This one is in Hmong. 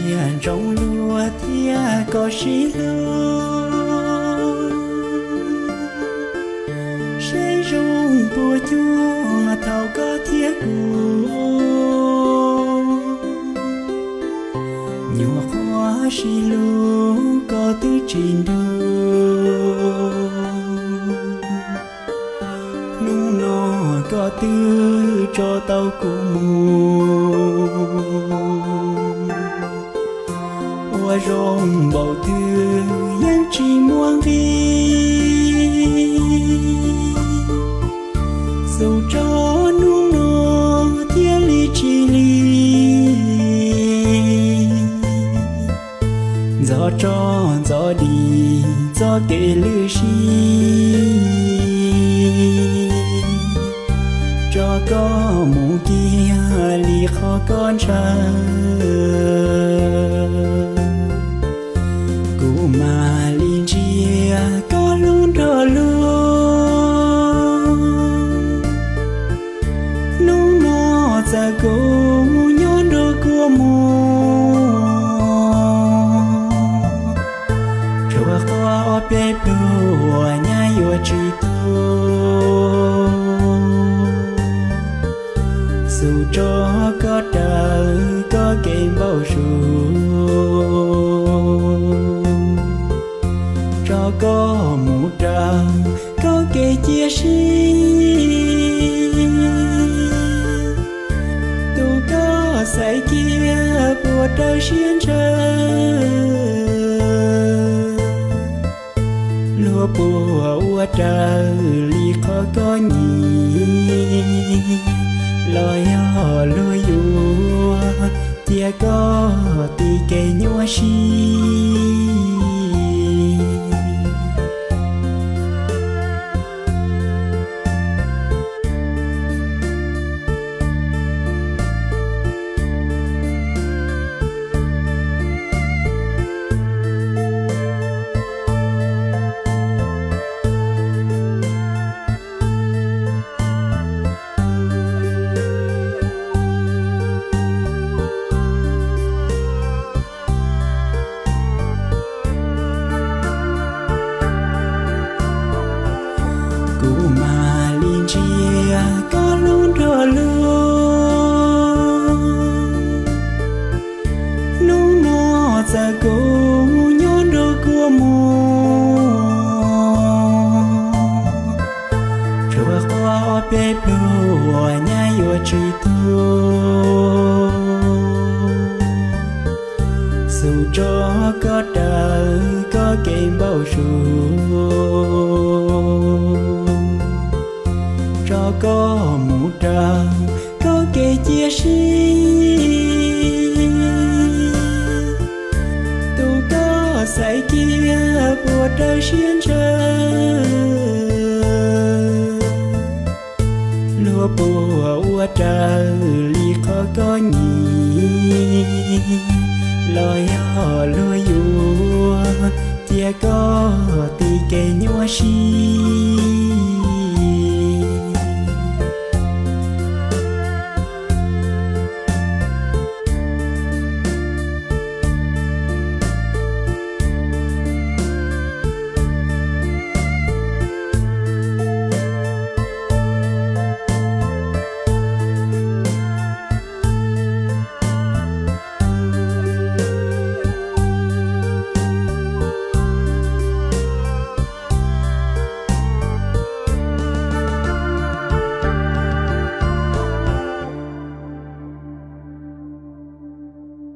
Ntsoov luag thiab koj sib hlub, seb zoo puas cuag thaum koj thiab kuv nyuam qhuav sib hlub koj twb tsis nrug. Hnub no koj twb tso tau kuv mus, ua zoo npaum twg yeej tsis muaj nqis. Xub tso hnub no thiaj li tsis lig, ntxov tso ntxov dim txoj kev lwj siab, tso koj mus kiag li qhov koj ntshaw. Kuv mam li ntsia koj hlub nrog luag, hnub no txawm kuv nyob nrog kua muag, tshuav qhov ob peb pluag nyab yuav tsis tu. Xub tso koj raws koj kev npau suav, tso koj mus raws koj kev cia siab, tus koj xaiv kiag puas raws siab ntshaw. Luag puas ua raws li qhov koj nyiam, los yog luag yuav cia koj ti kev nyuaj siab. Kuv mam li ntsia koj hlub nrog luag, hnub no txawm kuv nyob nrog kua muag, tshuav qhov ob peb pluag nyab yuav tsis tu. Xub tso koj raws koj kev npau suav, tso koj mus raws koj kev cia siab, tus koj xaiv kiag puas raws siab ntshaw. Luag puas ua raws li qhov koj nyiam, los yog luag yuav cia koj ti kev nyuaj siab.